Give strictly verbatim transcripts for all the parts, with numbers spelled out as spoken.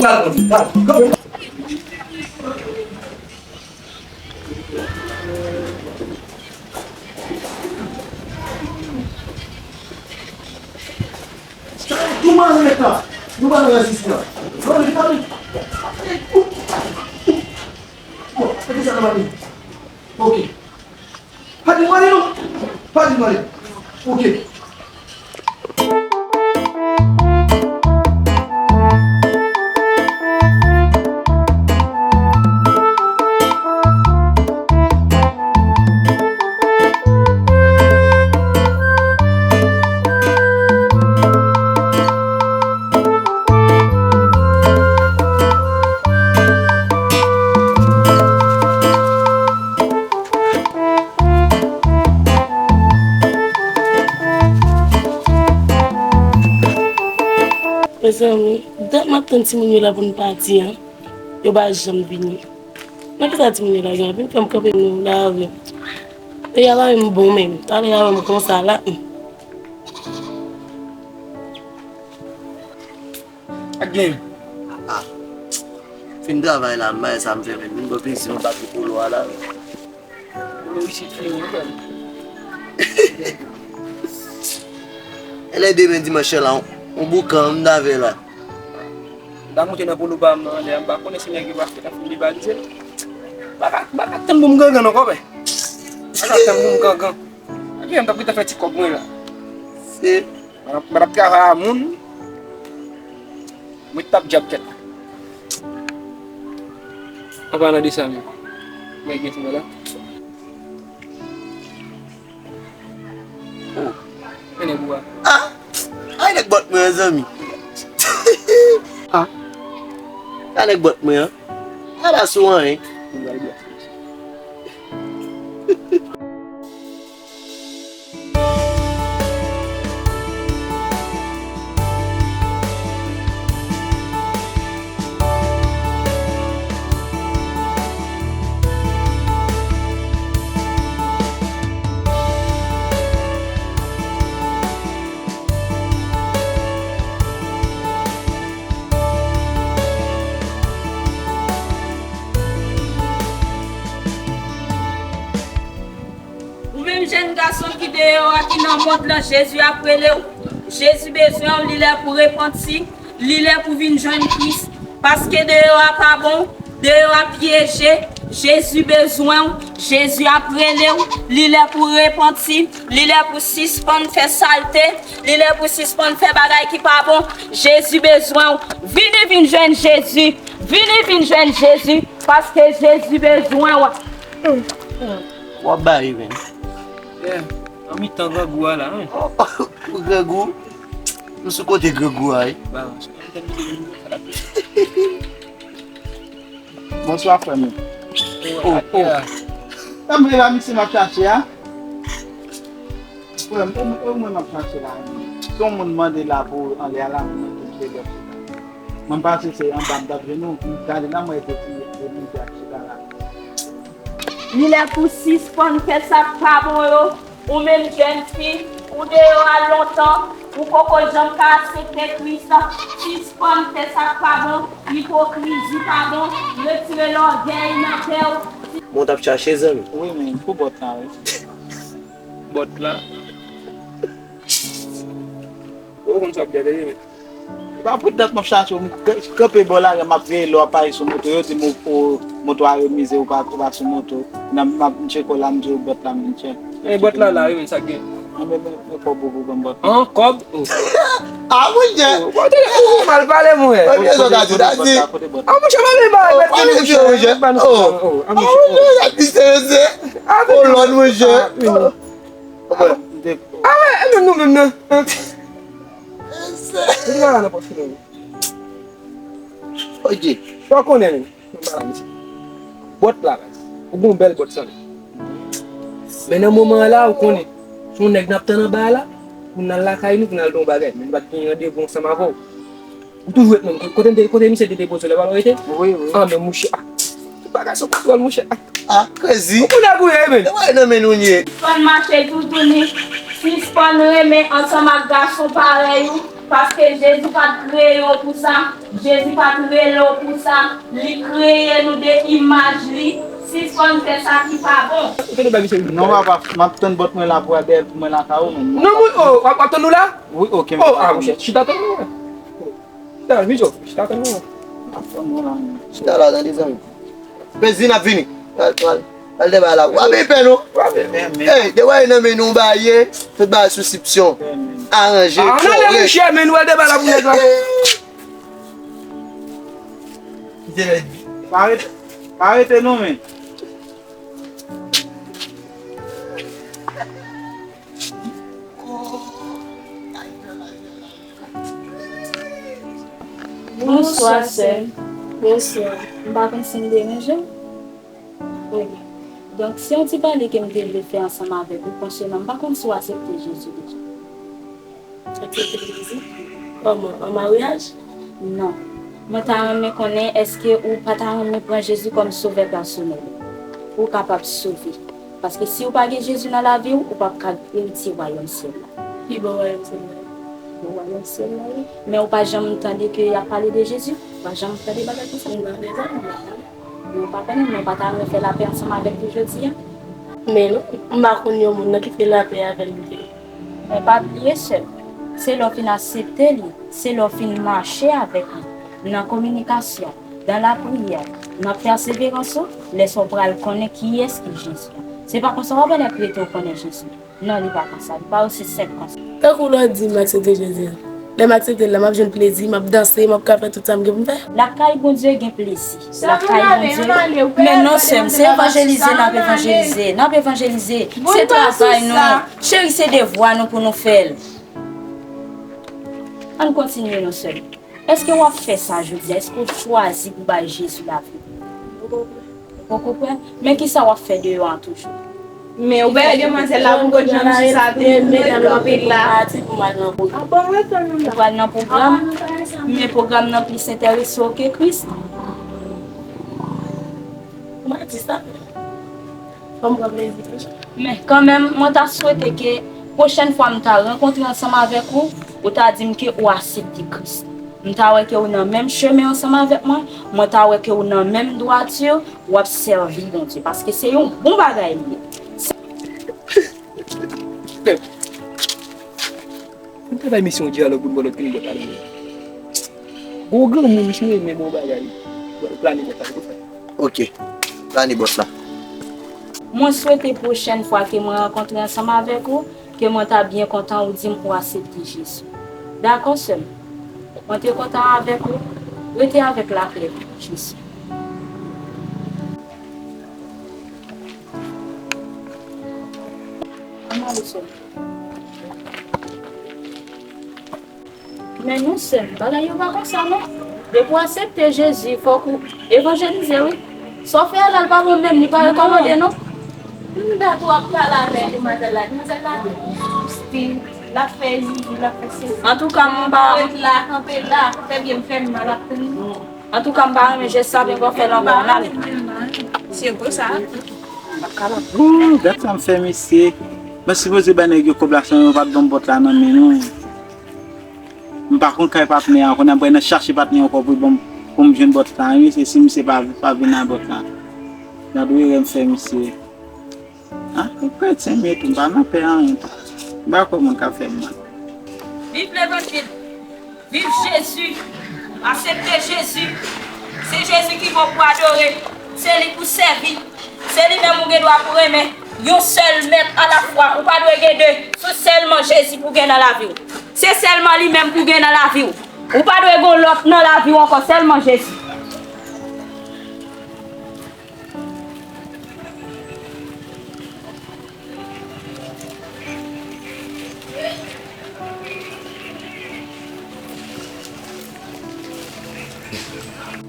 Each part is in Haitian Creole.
Al, al, kanpe. Kouman nou mèt la? Nou pa nan rèzistans. Non, li pa. Bon, e ki sa nou pa gen? Ok. Pa di m ale non. Pa di m ale. Ok. Mezanmi, dat m ap tann timoun yo la pou n pati an, yo pa janm vini. Nan kisa timoun yo la gen? Vin fè m kanpe nou la avè m. Peyi a pa menm bon menm. Talè a wè m konsa la. Ak gen. Ah. Fin travay la, m bay sa m fè vin. Vin bò plezi, yon bak pou polo a la. Polo isit fini, frè m. Elè demen dimanch la, yon, yon boukan, m ta fè la. M ta moute nan polo pa m nan, anlè a, m pa konnen si nèg yo pa fè, ta fin rivalize. M pa ka, m pa ka tann pou m gangan non, kòmè. M pa ka tann pou m gangan. Ak gen, m t ap gentan fè ti kòb mwen la. Se Mwen ap, mwen ap travay a moun. Mwen t ap djab tèt. An palan de sa menm. Mwen gen founan la. Oh. Men nèg ou a. Ah! Ay, nèg bòt mwen, zanmi. Ah. Ay, nèg bòt mwen, an. Ala sou anyen. Mwen pral bòt. Ou menm jèn gason ki deyò a, ki nan mond lan, Jezi ap rele w. Jezi bezwen w, li lè pou repanti, li lè pou vin jwenn Kris. Paske deyò a pa bon, deyò a pyeje. Jezi bezwen w, Jezi ap rele w, li lè pou repanti, li lè pou sispann fè salte, li lè pou sispann fè bagay ki pa bon. Jezi bezwen w. Vini vin jwenn Jezi, vini vin jwenn Jezi, paske Jezi bezwen w. W ap bay, men. Yeah. An mitan grangou a la, wi. Grangou? M sou kote grangou a, wi. Ba, sou kote grangou a la. Bonswa, frè m. Oh, oh. Sa m vle la, misye m ap chache a. Frè m, e, e mwen m ap chache la. Se yon moun mande la pou anlè a la, mwen menm tou m se lòt chita. Mwen m pase se anba m t ap jwenn ou, m gade la, mwen e kontinye, e moun ki ap chita la. Li lè pou sispann fè sa k pa bon yo. Ou menm jèn fi, ou deyò a lontan, ou poko janm ka aksepte Kris, sispann fè sa k pa bon, ipokrizi pa bon, retire lògèy nan kè w. Bon, w t ap chache, zanmi? Wi, men, pou bòt la, wi. Bòt la? Ou konn sa w ap gade, wi, men. Pa poutèt m ap chache w, m k-, kanpe bò la, m ap veye lè w ap pale sou moto, yo di m ou, ou, moto a remize, ou pa, ou pa sou moto. Nan, m ap, m tcheke w la, m di w bòt la, m vin tcheke. E bòt la la, wi, men sa k gen. An, men, men, men kòb ou pou ban m bòt la. An, kòb? Oh. Ah, monchè! Oh, bon, ou mal pale, mwen. Kote bòt la, kote bòt la? Ah, monchè, pa vle ba, oh, pa vle di, monchè. Oh, ah, monchè, oh, sa triste, mesye. Ah, oh, Lòd, monchè. Ah, wi, non. Ah, wè, e nou, nou menm, non. Ou di bagay nan pòch filen wi. Ok. Sa w konnen wi. Mwen pa la, mesye. Bòt la, baz. Ou gon bèl bòt san. Men nan moman an la, ou konnen. Se yon nèg n ap tann anba a la. Pou n al lakay nou, pou n al gen yon bagay. Men nou pa t gen randevou ansanm avè w. Ou toujou ret menm. Kote m te, kote misye te depoze w, lè w al rete? Wi, wi. Ah, men mouche, ah. Tout bagay sou kontwòl, mouche, ah. Ah, crazy. Ou konn ap gouye, men. E wè nan men nou ye. Sispann mache toutouni. Sispann renmen ansanm ak gason parèy ou. Paske Jezi pa t kreye w pou sa. Jezi pa t rele w pou sa. Li kreye nou de imaj li. Sispann fè sa ki pa bon. Non, papa, m ap tann bòt mwen la pou al dèyè pou mwen lakay ou menm. Non, mwen, oh, w ap, w ap tann nou la? Wi, ok. Oh, ah, monchè, chita tann nou. Chita, Mijo, chita tann nou. M ap tann nou la. Chita la, tande, zanmi. Benzin ap vini. Pral, pral, pral de bagay la. W ap byen pè nou. W ap byen pè. Ey, de bagay nan men nou, bagay ye. Tout bagay sou sipsyon. Aranje, kòrèk. Ah, nan lè mouche, men nou wè de bagay la pou nèg la. Pa rete, pa rete non, men. Bonswa, sè. Bonswa. M pa konn si m deranje w. Wi. Donk, se yon ti pale ke m te vle fè ansanm avèk ou konsènan, m pa konn si w aksepte Jezi deja. Aksepte Jezi? Kòman? An maryaj? Non. Mwen ta renmen konnen, èske ou pa ta renmen pran Jezi kòm sovè pèsonèl ou? Pou w kapab sove. Paske si w pa gen Jezi nan lavi w, ou p ap ka eritye wayòm syèl la. Ki bò wayòm syèl la ye? Ki bò wayòm syèl la ye? Men ou pa janm tande ke y ap pale de Jezi? Ou pa janm tande bagay konsa? M pa tande. Men ou pa konnen, men ou pa ta renmen fè lapè ansanm avèk li jodi a? Men non, m pa konn yon moun nan ki fè lapè avè l vre. Men pa bliye sè m, se lè w fin aksepte li, se lè w fin mache avèk li, nan kominikasyon, dan lapriyè, nan pèseverans ou, lè sa w pral konnen kiyès ki Jezi a. Se pa konsa w ap wè nèg rete w konnen Jezi. Non, li pa konsa, li pa osi senp konsa. Tankou lè w di m aksepte Jezi a. Lè m aksepte l la, m ap jwenn plezi, m ap danse, m ap ka fè tout sa m gen pou m fè. Lakay Bondye gen plezi. Lakay Bondye. Men non, sè m, se evanjelize n ap evanjelize. N ap evanjelize. Se travay nou. Cheri, se devwa nou pou nou fè l. Ann kontinye non, sè m. Èske w ap fè sa jodi a? Èske w chwazi pou bay Jezi lavi w? Poko prè? Men kisa w ap fè deyò a toujou? Men ou wè demwazèl la, pou kote jan misye sa te kanpe la. Ou pral nan pwogram? Men pwogram nan plis enterese w ke Kris. Ou pa di sa. Fò m pran plezi tou. Men kanmenm, mwen ta swete ke pwochèn fwa m ta rankontre ansanm avèk ou, ou ta di m ke ou aksepte Kris. M ta wè ke ou nan menm chemen ansanm avèk mwen, mwen ta wè ke ou nan menm dwati, w ap sèvi Bondye, paske se yon bon bagay li ye. Frè m, ann travay misyon dyalòg pou n ba lòt ki nan bòt la nan men. Gwo granmoun, misye renmen bon bagay. Plane bòt la, frè m. Ok. Plane bòt la. Mwen swete pwochèn fwa ke mwen rankontre ansanm avèk ou, ke mwen ta byen kontan ou di m ou aksepte Jezi. Dakò, sè m? Mwen te kontan avèk ou. Rete avèk lapè, Jezi. Ann ale, sè m. Men non, sè m, bagay yo pa konsa non. Depi w aksepte Jezi, fòk ou evanjelize, wi. Sa w fè a la, l pa bon menm, li pa rekòmande non. M dakò ap pale avèk demwazèl la. Demwazèl la, l ap fè zizi, l ap fè sesi. Antouka, m pa. Ret la, kanpe la, fè byen m fè m mal ap tann. Antouka, m pa renmen jès sa, men bon, fè l ankò, ann ale. Se konsa. Ooh, gad sa m fè, mesye. Mwen sipoze bay nèg yo kòb la, san yo pa t ban m bòt la nan men nou. M pa konn kay patnè a, kounye a m pral nan chache patnè ankò pou l ban m, pou m jwenn bòt la, wi, se si misye pa, pa vin ak bòt la. Gad erè m fè misye. Ah, kretyen m ye tou, m pa nan pè anyen tou. M pa kwè moun ka fè m mal. Viv levanjil! Viv Jezi! Aksepte Jezi! Se Jezi ki bon pou adore. Se li pou sèvi. Se li menm ou gen dwa pou renmen. Yon sèl mèt alafwa. Ou pa dwe gen de. Se sèlman Jezi pou gen nan lavi w. Se sèlman li menm pou gen nan lavi w. Ou pa dwe gen lòt nan lavi w ankò, sèlman Jezi.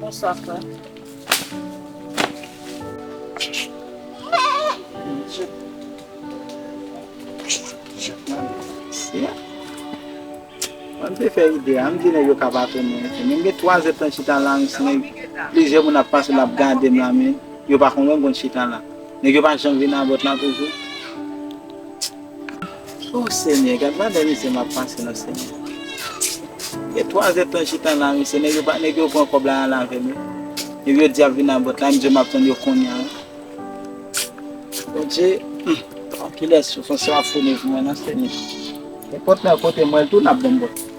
Bonswa, frè. Mwen te fè ide a, m di nèg yo ka pa tounen. Men m gen twa zèdtan chita la, m si nèg, plizyè moun ap pase la ap gade m la, men yo pa konn wè m konn chita la. Nèg yo pa janm vin a bòt la toujou. O Senyè, gad bagay mizè m ap pase non, Senyè. Gen twa zè tan chita la, mesye, nèg yo pa, nèg yo pran kòb la al avè m wi. Epi yo di y ap vin nan bòt la, m di yo m ap tann yo kounye a. Bondye, hmm, kilès soufrans sa ap founen pou mwen nan, Senyè? Nenpòt nan kote mwen tou n ap ban m bòt.